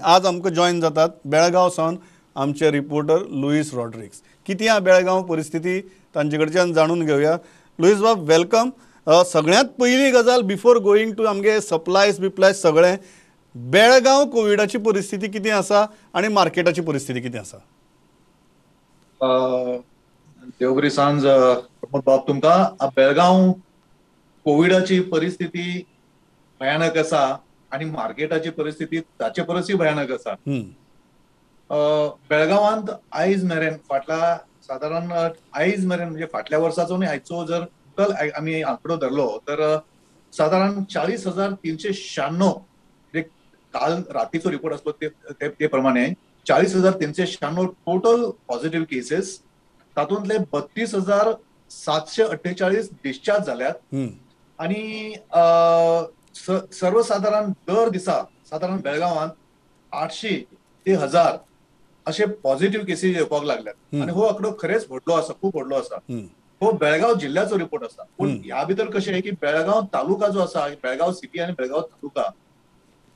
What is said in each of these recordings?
आज आमकां जॉयन जातात बेळगांव सावन आमचे रिपोर्टर लुईस रॉड्रिग्स. कितें आहा बेळगांव परिस्थिती तांचे कडच्यान जाणून घेवया. लुईस बाब welcome. सगळ्यांत पयली गजाल बिफोर गोईंग टू आमगे सप्लायज बिप्लायज सगळें, बेळगांव कोविडाची परिस्थिती कितें आसा आनी मार्केटाची परिस्थिती कितें आसा? देव बरी सांज प्रमोद बाब तुमकां. बेळगांव कोविडाची परिस्थिती भयानक आसा आनी मार्केटाची परिस्थिती ताचे परसूय भयानक आसा. बेळगांवांत आयज मेरेन फाटल्या सादारण आयज मेरेन म्हणजे फाटल्या वर्साचो न्ही आयचो जर टोटल आमी आंकडो धरलो तर सादारण 40,396 म्हणजे काल रातीचो रिपोर्ट आसलो ते प्रमाणे 40,396 टोटल पॉझिटिव्ह केसेस, तातूंतले 32,748 डिस्चार्ज जाल्यात आनी सर्वसाधारण दर दिसा सादारण बेळगांवांत 800 ते 1000 असे पॉझिटिव्ह केसीस येवपाक लागल्यात आनी हो आंकडो खरेंच व्हडलो आसा, खूब व्हडलो आसा. हो बेळगांव जिल्ल्याचो रिपोर्ट आसा. पूण ह्या भितर कशें की बेळगांव तालुका जो आसा, बेळगांव सिटी आनी बेळगांव तालुका,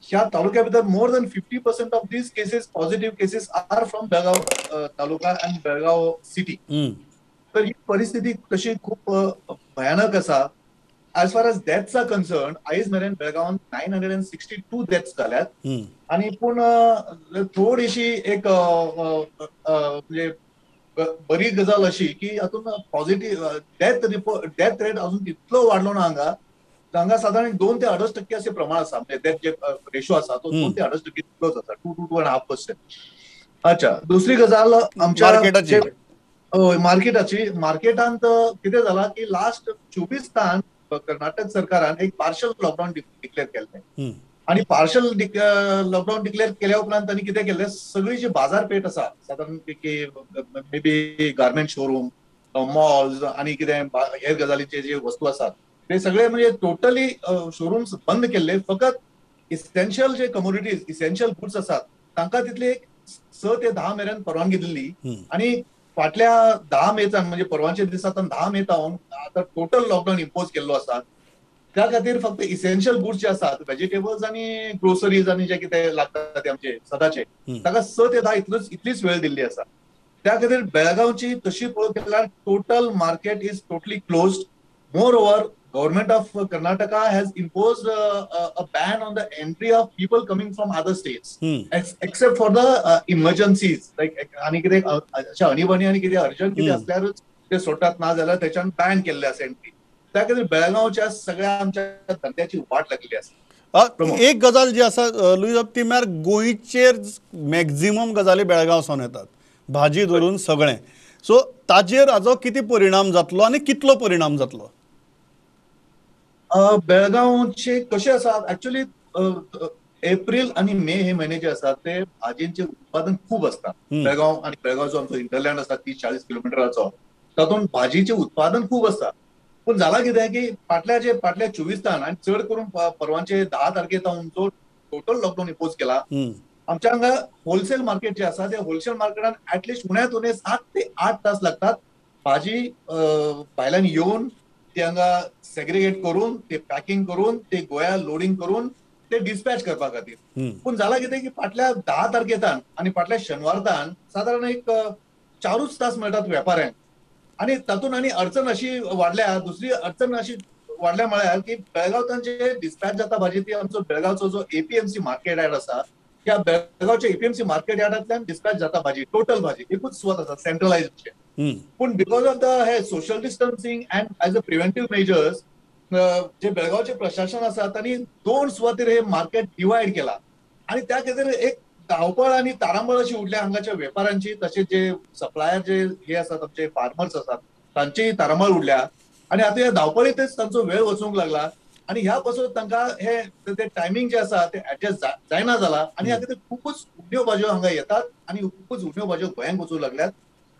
ह्या तालुक्या भितर more than 50% of these cases positive cases are from Belgaum taluka आनी बेळगांव सिटी. तर ही परिस्थिती तशी खूब भयानक आसा. As far as deaths are concerned, आयज मेरेन बेळगांवांत 962 डेथ्स जाल्यात आनी पूण थोडीशी एक म्हणजे बरी गजाल अशी की हातून पॉझिटिव्ह डेथ डेथ रेट अजून तितलो वाडलो ना. हांगा हांगा सादारण 2 ते 2.5% अशें प्रमाण आसा, म्हणजे डेथ जे रेशो आसा तो 2 ते 2.5% तितलोच आसा, 2 to 2.5%. अच्छा, दुसरी गजाल आमच्या मार्केटाची. मार्केटांत कितें जाला की लास्ट 24 तान कर्नाटक सरकारान एक पार्शल लॉकडाऊन डिक्लेअर केल्लें आनी पार्शल लॉकडाऊन डिक्लेअर केल्या उपरांत तांणी कितें केल्लें, सगळी जी बाजारपेठ आसा सादारण की may be garment showroom, malls आनी कितें हेर गजालीचे जे वस्तू आसात ते सगळे म्हणजे टोटली शोरूम्स बंद केल्ले. फकत इसेन्शियल जे कमोडिटीज, इसेन्शियल गुड्स आसात तांकां तितली एक 6 ते 10 मेरेन परवानगी दिल्ली आनी फाटल्या 10 मेचान म्हणजे परवाच्या दिसांत 10 मे तावन आतां टोटल लॉकडाऊन इम्पोज केल्लो आसा. त्या खातीर फक्त इसेन्शियल गुड्स जे आसात, व्हेजिटेबल्स आनी ग्रोसरीज आनी जे कितें लागता ते आमचे सदांचे, ताका 6 ते 10 इतलीच वेळ दिल्ली आसा. त्या खातीर बेळगांवची तशी पळोवंक गेल्यार total market is totally closed. Moreover, government of Karnataka has imposed a ban on the entry of people coming from other states, except for the emergencies, like आनी कितें अशें अणीबणी आनी कितें अर्जंट कितें असल्यारूच ते सोडटात, ना जाल्यार त्याच्यान बॅन केल्ले आसा एंट्री. त्या खातीर बेळगांवच्या सगळ्या आमच्या धंद्याची वाट लागलेली आसा. एक गजाल जी आसा लुईस, ती म्हळ्यार गोंयचेर मॅक्झिमम गजाली बेळगांव सावन येतात, भाजी धरून सगळें. सो ताजेर हाजो कितें परिणाम जातलो आनी कितलो परिणाम जातलो? बेळगांवचे कशें आसा एक्चुअली एप्रील आनी मे हे म्हयने जे आसात ते भाजयेंचे उत्पादन खूब आसता. बेळगांव आनी बेळगांवचो आमचो हिंटरलँड आसा 30-40 किलोमिटराचो, तातूंत भाजयेचें उत्पादन खूब आसता. पूण जाला कितें की फाटल्या 24 तान आनी चड करून परवांचे 10 तारखे तावन जो टोटल लॉकडाऊन इम्पोज केला, आमच्या हांगा होलसेल मार्केट जे आसा ते होलसेल मार्केटान एटलिस्ट उण्यांत उणें 7 ते 8 तास लागतात भाजी भायल्यान येवन ते हांगा सेग्रिगेट करून, ते पॅकिंग करून, ते गोंया लोडींग करून ते डिस्पॅच करपा खातीर. पूण जाला कितें की फाटल्या 10 तारखेतान आनी फाटल्या शेनवारतान सादारण एक 4 तास मेळटात वेपाऱ्यांक आनी तातूंत आनी अडचण अशी वाडल्या. दुसरी अडचण अशी वाडल्या म्हळ्यार की बेळगांवतान जे डिस्पॅच जाता भाजी ती आमचो बेळगांवचो जो एपीएमसी मार्केट यार्ड आसा त्या बेळगांवच्या एपीएमसी मार्केट यार्डांतल्यान डिस्पॅच जाता भाजी, टोटल भाजी एकूच सुवात आसा सेंट्रलायज. पूण because of the hey social distancing and as a preventive measures जे बेळगांवचे प्रशासन आसा तांणी 2 सुवातेर हे मार्केट डिवायड केला आनी त्या खातीर एक धांवपळ आनी तारांबळ अशी उडल्या हांगाच्या वेपाऱ्यांची, तशेंच जे सप्लायर जे हे आसात आमचे फार्मर्स आसात तांचीय तारांबळ उडल्या आनी आतां ह्या धांवपळीतच तांचो वेळ वचूंक लागला आनी ह्या पासून तांकां हे ते टायमींग जे आसा ते एडजस्ट जायना जाला आनी ह्या खातीर खुबूच उण्यो भाजयो हांगा येतात आनी खुबूच उण्यो भाजयो गोंयांत वचूंक लागल्यात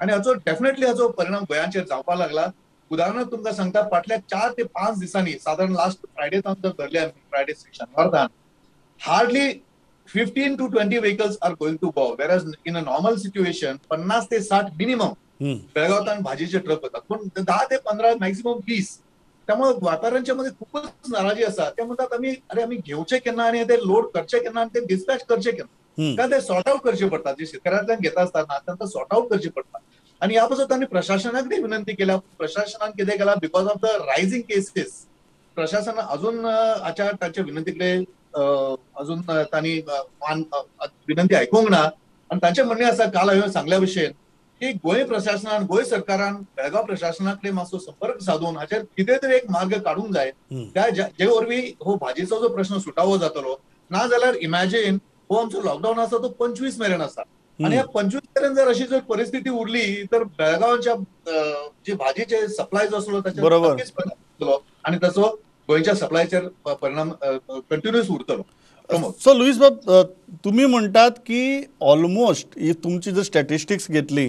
आनी हाचो डेफिनेटली हाचो परिणाम गोंयांचेर जावपाक लागला. उदाहरणार्थ तुमकां सांगता, फाटल्या 4 ते 5 दिसांनी सादारण लास्ट फ्रायडे तावन जर धरले आमी, फ्रायडे शेनवार तावन hardly 15 to 20 vehicles are going to Goa, whereas in a normal situation 50 ते 60 मिनिमम बेळगांवांत भाजीचे ट्रक वतात, पूण 10 ते 15 मॅक्झिमम 20. त्यामुळे व्यापाऱ्यांच्या मध्ये खूपच नाराजी आसा. ते म्हणतात आमी अरे आमी घेवचे केन्ना आनी ते लोड करचे केन्ना आनी ते डिस्पॅच करचे केन्ना. कारण ते सॉर्ट आउट करचे पडटा. जे शेतकऱ्यांतल्यान घेता आसतना तांकां सॉर्ट आउट करचे पडटा आनी ह्या पासून तांणी प्रशासना कडेन विनंती केल्या. प्रशासनान कितें केलां, because of the rising cases प्रशासनान अजून हाच्या तांच्या विनंती कडेन अजून तांणी विनंती आयकूंक ना. आनी तांचें म्हणणें आसा, काल हांवें सांगल्या भशेन की गोंय प्रशासनान, गोंय सरकारान बेळगांव प्रशासना कडेन मातसो संपर्क साधून हाचेर कितें तरी एक मार्ग काडूंक जाय, त्या जे वरवीं हो भाजयेचो जो प्रश्न सुटावो जातलो. ना जाल्यार इमॅजीन, हो आमचो लॉकडावन आसा तो 25 मेरेन आसा आनी ह्या 25 मेरेन जर अशी जर परिस्थिती उरली तर बेळगांवच्या जी भाजीचे सप्लाय जो आसलो ताचेर नक्कीच परिणाम जातलो आनी ताचो गोंयच्या सप्लायचेर परिणाम कंटिन्युअस उरतलो. प्रमोद. सो लुईस बाब, तुमी म्हणटात की ऑलमोस्ट ही तुमची जर स्टॅटिस्टिक्स घेतली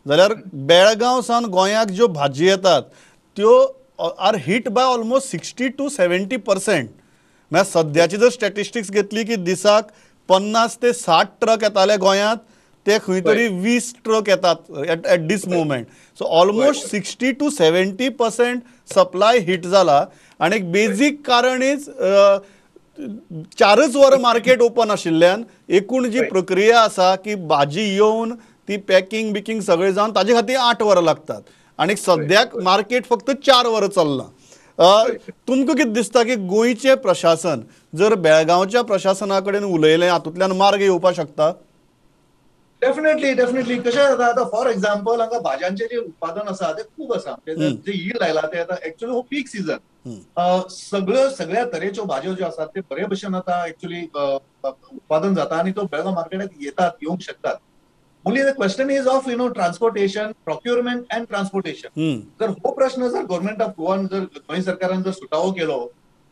जाल्यार बेळगांव सावन गोंयाक ज्यो भाजी येतात त्यो are hit by almost 60 to 70%. म्हळ्यार सद्याची जर स्टॅटिस्टिक्स घेतली की दिसाक 50 ते 60 ट्रक येताले गोंयांत, ते खंय तरी 20 ट्रक येतात at this moment. So almost 60 to 70% supply hit जाला. आनी एक बेजीक कारण is 4च वरां मार्केट ओपन आशिल्ल्यान एकूण जी प्रक्रिया आसा की भाजी येवन ती पॅकिंग बिकिंग सगळें जावन ताजे खातीर 8 वरां लागतात आनी सद्याक मार्केट फक्त 4 वरां चल्लां. तुमकां कितें दिसता की गोंयचें प्रशासन जर बेळगांवच्या प्रशासना कडेन उलयलें, हातूंतल्यान मार्ग येवपाक शकता? डेफिनेटली डेफिनेटली कशें जाता आतां, फॉर एक्झाम्पल, हांगा भाजयांचें जें उत्पादन आसा तें खूब आसा. जे यील्ड आयला ते आतां एक्चुअली हो पीक सिजन. सगळ्यो सगळ्या तरेच्यो भाजयो ज्यो आसात ते बरे भशेन आतां एक्चुअली उत्पादन जाता आनी तो बेळगांव मार्केटात येतात, येवंक शकतात. Only the question is of transportation, procurement and transportation. जर हो प्रश्न जर गव्हर्मेंट ऑफ गोवान, जर गोंय सरकारान जर सुटावो केलो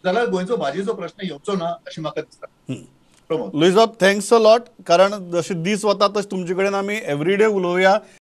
जाल्यार गोंयचो भाजयेचो प्रश्न येवचो ना अशें म्हाका दिसता, प्रमोद. लुईस बाब, thanks a lot, कारण जशे दीस वता तशें तुमचे कडेन आमी एवरीडे उलोवया.